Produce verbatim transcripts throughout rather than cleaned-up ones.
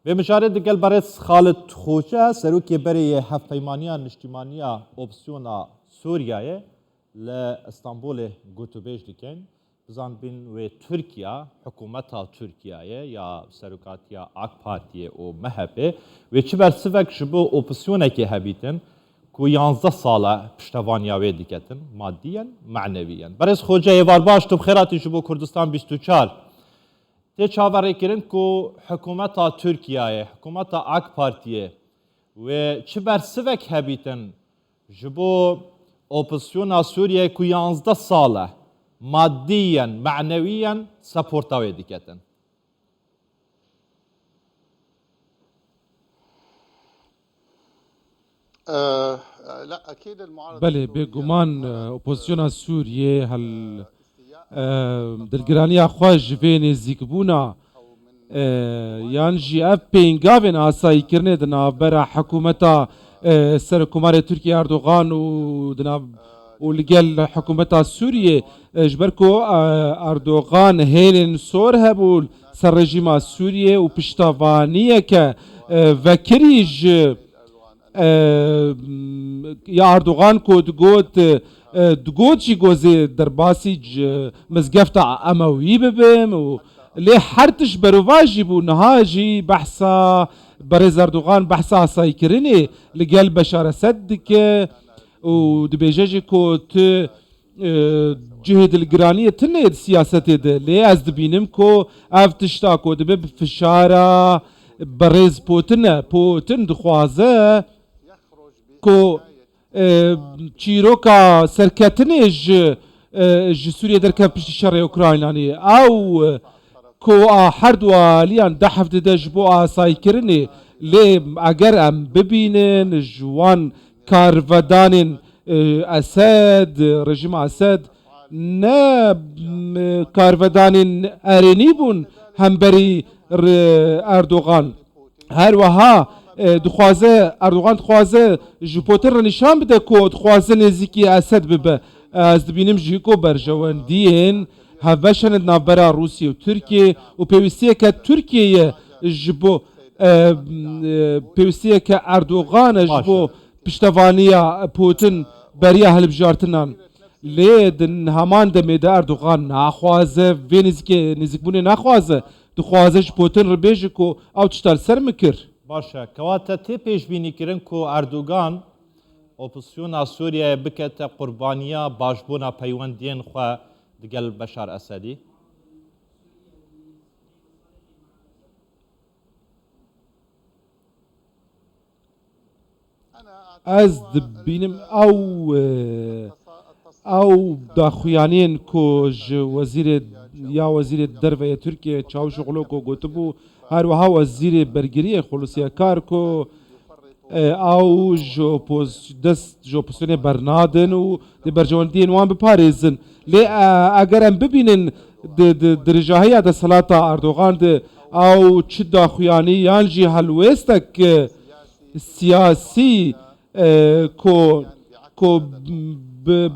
Vê mijarê digel berêz Xalid Xoce, serokê berê yê Hevpeymaniya Niştîmaniya Opsiyona Sûriyeyê li Stenbolê gotûbêj dikin. Bizanbîn wê Tirkiya, hikûmeta Tirkiyeyê ya serokatiya AK Partiyê û M H P, wê çi bersivek ji bo opsiyonekê hebîtin ku yanzdeh sal e piştevaniya wê diketin, madiyen, maneviyen. Berêz Xoce, êvar baş, tu bi xêr hatî ji bo Kurdistan bîst û çar. Tê çaverêkirin ku hikûmeta Tirkiyeyê, hikûmeta AK Partiyê wê çi bersivek hebîtin ji bo opozîsyona Sûriyeyê ku yanzdeh sal e madiyen, maneviyen seporta wê diketin? Belê, bêguman, e, opozîsyona Sûriyê hel, e, dilgiraniya xwe ji vê nêzîkbûna, e, yan jî ev pêngavên asayîkirinê di navbera hikûmeta, e, Serokkomarê Tirkiyê Erdogan û di nav, û li gel hikûmeta Sûriyê, e, ji ber ku, e, Erdogan hêlên sor hebû ser rejîma Sûriyê û piştevaniyeke, e, vekirî ji e, ya Erdogan ku digot, e, digot jî ku ez ê derbasî c-, mizgefta Emewî bibim û lê her tişt berovajî bû. Niha jî behsa berêz Erdogan behsa asayîkirinê li gel Beşar Esed dike û dibêje jî ku tu e, cihê dilgiraniyê tune di siyasetê de. Lê ez dibînim ku ev tişta ku dibe bi fişara berêz Putin e. Putin dixwaze ku, e, çîroka serketinê ji, e, ji Sûriyê derkeve piştî şerê Ukraynanê. Ew, e, ku a her du aliyan deh heftê de ji bo asayîkirinê, lê eger em bibînin ji wan karvedanên, e, Esed, rejîma Esed, ne, m, karvedanên erênî bûn hemberî r-, Erdogan. Her wiha, e, dixwaze, Erdogan dixwaze ji Putin re nîşan bide ku dixwaze nêzîkî Esed bibe. Ez dibînim jî ku berjewendiyên hevbeş hene di navbera Rûsya û Tirkiye û pêwîstiyeke Tirkiyeyê ji bo, e, e, pêwîstiyeke Erdogan e ji Baş bo e. piştevaniya Putin beriya hilbijartinan. Lê di heman demê de Erdogan naxwaze vê nêzîkê, nêzîkbûnê naxwaze. Dixwaze ji Putin re bêje ku ew tişta li ser min kir. Baş e. Kewate tê pêşbînîkirin ku Erdogan opozîsyona Sûriyeyê bikete qurbaniya başbûna peywendiyên xwe digel Beşar Esedî? Ez dibînim ew, e, ew daxuyaniyên ku ji wezîrê, ya wezîrê derve yê Tirkiyê Çavuşoglu ku gotibû, her wiha wezîrê bergiriyê Xulusiye Kar ku, e, ew ji opoz-, dest ji opozisyonê bernadin û dê berjewendiyên wan biparêzin. Lê, e, eger em bibînin di, di dirijahiya desthilata Erdogan de ew çi daxuyanî yan jî helwêstek, e, siyasî, e, ku, ku bi,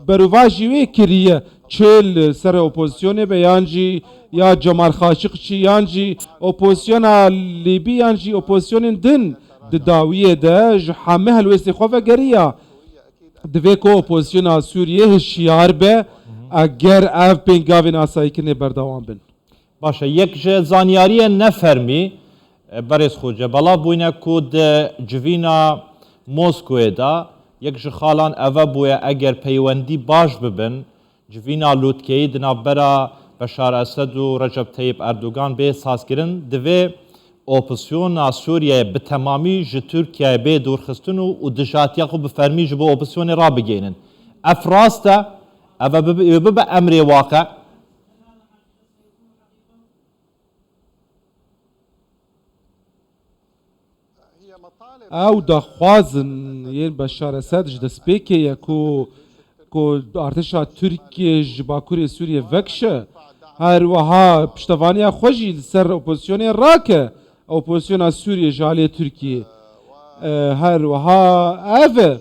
berovajî wê kiriye, çi li ser opozisyonê be yan jî ya Cemal Xaşiqçî yan jî opozisyona Lîbî yan jî opozisyonên din di dawiyê de ji hemî helwêstê xwe vegeriya. Divê ku opozisyona Sûriyê hişyar be, eger ev pêngavên asayîkirinê berdewam bin. Baş e, yek ji zanyariyên nefermî, e, berêz Xoce, belav bûyne ku di civîna Moskoyê de yek ji xalan eve bûye, eger peywendî baş bibin, civîna lotkeyî di navbera Beşar Esed û Recep Tayyip Erdogan bê sazkirin, divê opozisyona Sûriyeyê bi temamî ji Tirkiyeyê bê dûrxistin û, û dijatiya xwe bi fermî ji bo opozisyonê rabigihînin. Ev rast e? Ev e bibe, bibe emrê waqe? Ew daxwazin yên Beşar Esed ji destpêkê ye ku, ku artêşa Tirkiyê ji Bakurê Sûriyê vekişe. Her wiha piştevaniya xwe jî li ser opozisyonê rake. Opozisyona Sûriyê ji aliyê Tirkiyê. E, her wiha ev e.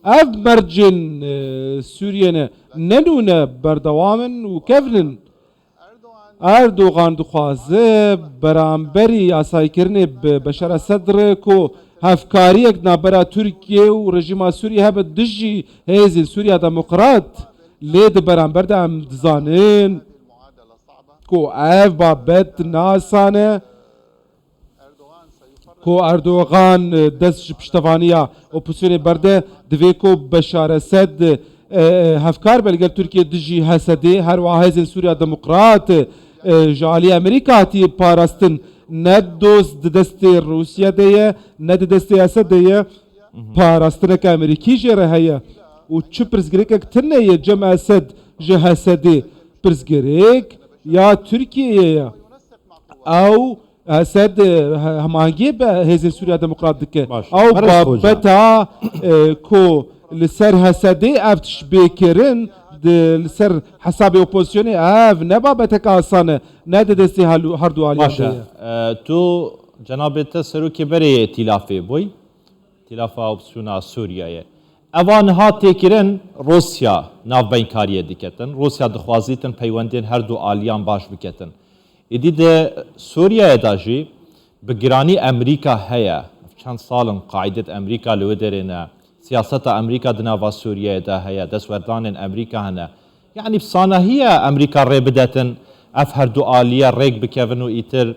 Ev mercên, e, Sûriyê ne. Ne nû ne, berdewam in û kevn in. Erdogan dixwaze beramberî yasayîkirinê bi Beşar Esed re ku hevkariyek di navbera Tirkiye û rejîma Sûriyê hebe dijî hêzên Sûriya Demokrat, lê di beramber de em dizanin ku ev babet ne asan e. Ku Erdogan, e, dest ji piştevaniya opozisyonê berde, divê ku Beşar Esed, e, e, hevkar be li gel Tirkiye dijî H S D, her wiha Hêzên Sûriya Demokrat, e, ji alî Amerîka hatiye parastin, ne doz di destê Rûsya de ye, ne di destê Esed de ye. Parastineke Amerîkî jê re heye û çi pirsgirêkek tune ye cem Esed ji H S D, pirsgirêk ya Tirkiyeyê ye. Ew Esed, e, he-, hemahengiyê bi Hêzên Sûriya Demokrat dike. Baş. Ew Baris Hoca. Babeta, e, ku li ser H S D ev tişt bê kirin, di, li ser hesabê opozisyonê, ev ne babetek asan e, ne di destê helu-, her du aliyan Baş de e. ye. E, tu cenabê te serokê berê yê tîlafê bûy, tîlafa opozisyona Sûriyeyê. Eva niha têkirin Rûsya navbeynkariyê diketin. Rûsya dixwazîtin peywendiyên her du aliyan baş biketin. Êdî di Sûriyeyê de jî bi giranî Amerîka heye. Çend sal in qaîdê di Amerîka li wê derê ne. Siyaseta Amerîka di nava Sûriyeyê de heye. Destwerdanên Amerîka hene. Yanî bi sanahî ye Amerîka rê bidetin ev her du aliye rêk bikevin û îtir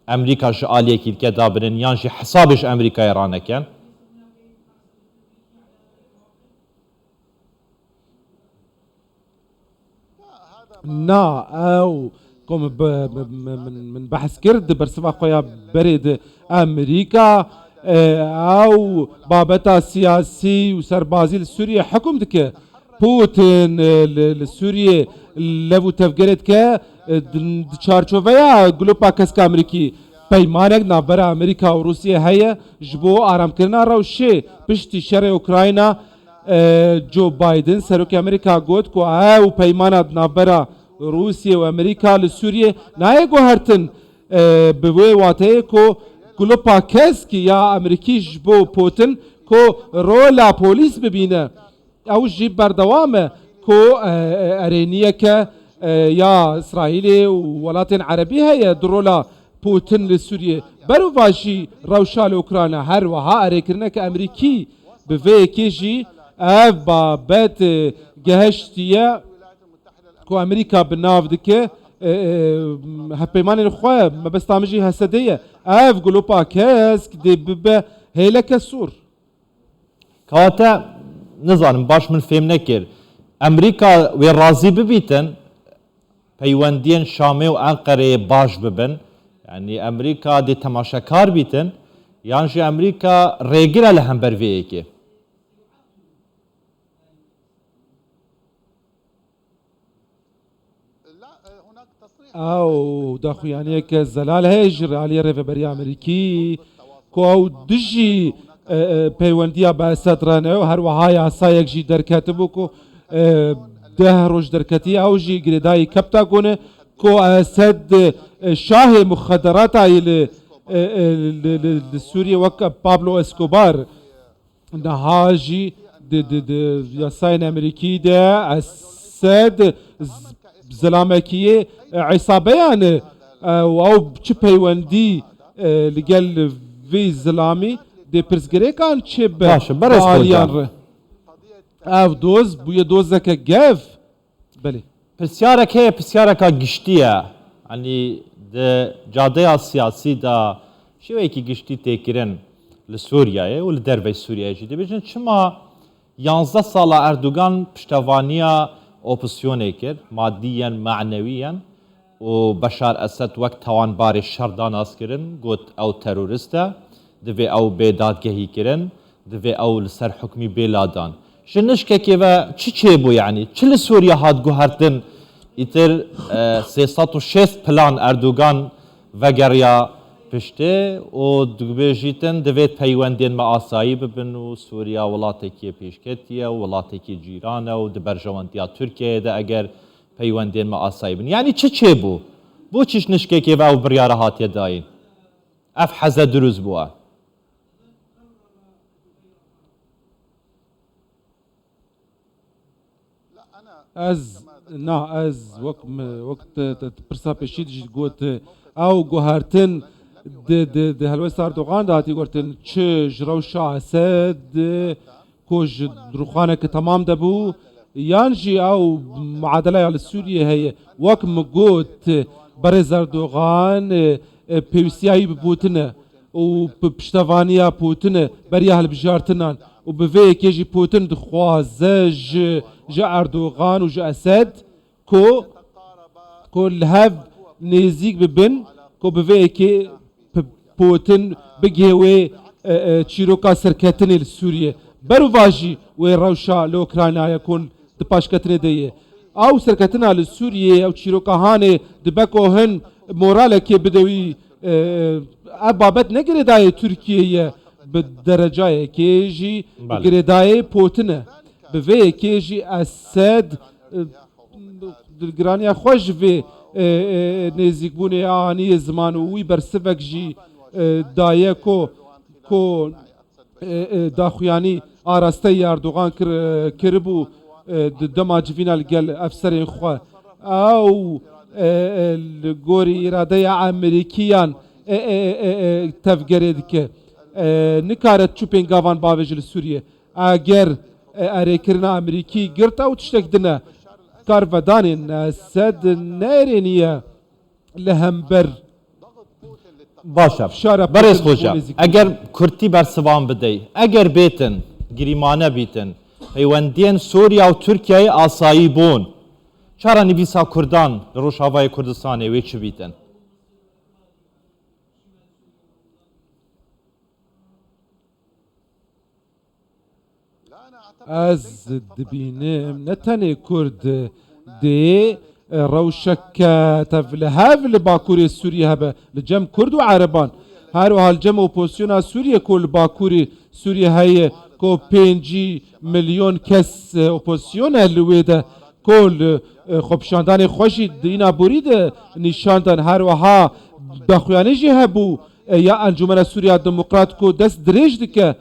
Amerîka ji aliyekî dike dabinin yan jî hesabê ji Amerîkayê ranekin? Na, ew ku min bi-, bi-, min, min, min behs kir di bersiva xwe ya berê de Amerîka, e, ew babeta siyasî û serbazî li Sûriyê hukm dike. Putin, e, li, li Sûriyê lev û tevgerê dike, e, di, di çarçoveya Glopa Kesk Amerîkî peymanek navbera Amerîka û Rûsiyê heye ji bo aramkirina rewşê piştî şerê Ukrayna. E, Joe Biden, serokê Amerîka got ku ew peymana di navbera Rûsiyê û Amerîka li Sûriyê nayê guhertin, e, bi wê wateyê ku Glopa Kesk ya Amerîkî ji bo Putin ku rola polîs bibîne. Ew jî berdewam e ku, e, e, erêniyeke, e, ya Îsraîlê û welatên Erebî heye di rola Putin li Sûriyê. Berûva jî rewşa li Ukrayna her wiha erêkirineke Amerîkî bi vê yekê jî ev babet, e, gehiştiye ku Amerîka bi nav dike, e, e, hevpeymanên xwe, mebesta min jî H S D ye. Ev Glopa Kesk dê bibe hêleke sor. Kawate, nizanim, baş min fêm nekir. Amerîka wê razî bibîtin, peywendiyên Şamê û Enqereyê baş bibin. Yanî Amerîka dê temaşekar bîtin, yan jî Amerîka rêgir e li hember vê yekê? Ew daxuyaniyeke zelal heye ji aliyê Rêveberiya Amerîkî ku ew dijî, e, e, peywendiya bi Esed re ne û her wiha yasayek jî derketibû ku, e, deh roj derketiye, ew jî girêdayî kepta gone ku Esed, e, şahê muxederata yê li, e, e, li, li, li Sûriyê wek Pablo Escobar. Niha jî di, di, di yasayên Amerîkî de Esed z-, zilamekiyê, e, îsabeyan e, e, û ew çi peywendî, e, li gel vê zilamî dê pirsgirêkan çêbe Baş e, berêz bi aliyan Xoca. Re. Ev doz bûye dozeke gev. Belê. Pirsyarek heye, pirsyareka giştî ye. Yanî di cadeya siyasî de şêweyekî giştî tê kirin li Sûriyeyê û li dervey Sûriyeyê jî. Dibêjin çima yanzdeh sala Erdogan piştevaniya opozisyonê kir, madîyen, manewiyen, û Beşar Esed wek tawanbarê şer da nas kirin, got ew terorist e, divê ew bê dadgehî kirin, divê ew li ser hukmî bê ladan. Ji nişkekê ve çi çêbû, yanî çi li Sûriye hat guhertin? Îtir, e, sê sed û şêst plan Erdogan vegeriya piştê û dibêjîtin, divê peywendên me asayî bibin û Sûriya welatekî pêşketî ye û welatekî cîran e û di berjewendiya Tirkiyeyê de eger peywendên me asayî bin. Yanî çi çêbû? Bo çi ji nişkekê ve ew biryara hatiye dayîn? Ev heze dirûst bû e. Ez Na, ez wek mi, wek te, te, te pirsa pêşî jî got, ew guhertin di, di, di helwesta Erdogan de hatî guhertin, çi ji rewşa Esed, ku ji rûxaneke temam de bû, yan jî ew muadeleya li Sûriyê heye, wek min got, berêz Erdogan, e, e, pêwîstiya wî bi Putin e û bi piştevaniya Putin e beriya hilbijartinan û bi vê yekê jî Putin dixwaze ji, ji Erdogan û ji Esed ku, ku li hev nêzîk bibin, ku bi vê yekê P-, Putin bigihê wê, e, e, çîroka serketinê li Sûriyê. Berûva jî wê rewşa li Ukraynayê ku di paşketinê de ye. Ew serketina li Sûriyê, ew çîroka hanê dibe ku hin moralekê bide wî, e, e, ev babet ne girêdayê Tirkiyê ye, bi derecayekê jî Belê. girêdayê Putin e. Bi vê yekê jî Esed, e, dilgiraniya xwe ji vê, e, e, nêzîkbûnê anî ziman û wî bersivek jî, e, daye ku, ku, e, e, daxuyanî arasteyî Erdogan kir-, kiribû, e, di dema civîna li gel efserên xwe. Ew, e, e, li gorî îradeya Amerîkiyan, e, e, e, e, tevgerê dike. E, nikare çûpên gavan bavêje li Sûriyê. Eger, e, erêkirina Amerîkî girt ew tiştek din e, karvedanên Esed ne erênî ye li hember Baş e. fişara Berêz Putin Xoca, û nêzîkbûn. eger kurtî bersivan bidey, eger bêtin, girîmane bîtin, peywendiyên Sûriya û Tirkiyeyê asayî bûn, çara nivîsa Kurdan li Rojavayê Kurdistanê wê çi bîtin? Ez dibînim ne tenê Kurd dê rewşeke tevlihev li Bakurê Sûriyê hebe, li cem Kurd û Ereban. Her wiha li cem opozisyona Sûriyê ku li Bakurê Sûriyê heye, ku pêncî milyon kes opozisyon e li wê de, ku li, e, xwepişandanê xwe jî di îna borî de nîşan dan. Her wiha daxuyanî jî hebû, e, ya Encûmena Sûriya Demokrat ku dest dirêj dike,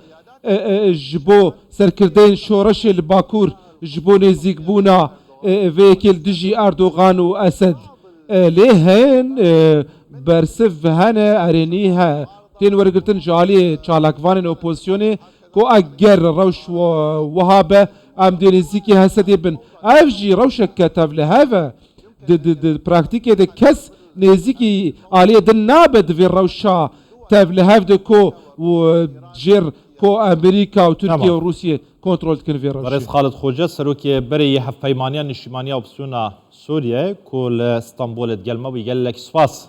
e, e, ji bo serkirdeyên şoreşê li Bakur, ji bo nêzîkbûna, e, e, vê yekê li dijî Erdogan û Esed. E, lê hên, e, bersiv hene, erênî he, tên wergirtin ji aliyê çalakvanên opozisyonê ku eger rewş wi-, wiha be, em dê nêzîkî Esedê bin. Ev jî rewşeke tevlihev e. Di, di, di praktîkê de kes nêzîkî aliyê din nabe di vê rewşa tevlihev de ku û jêr ku Amerîka û Tirkiye Tamam. û Rûsye kontrol dikin vê rewşê. Berêz Xalid Xoce, serokê berê yê Hevpeymaniya Niştîmaniya Opsiyona Sûriye ku li Stenbolê digel me bû, gelek spas.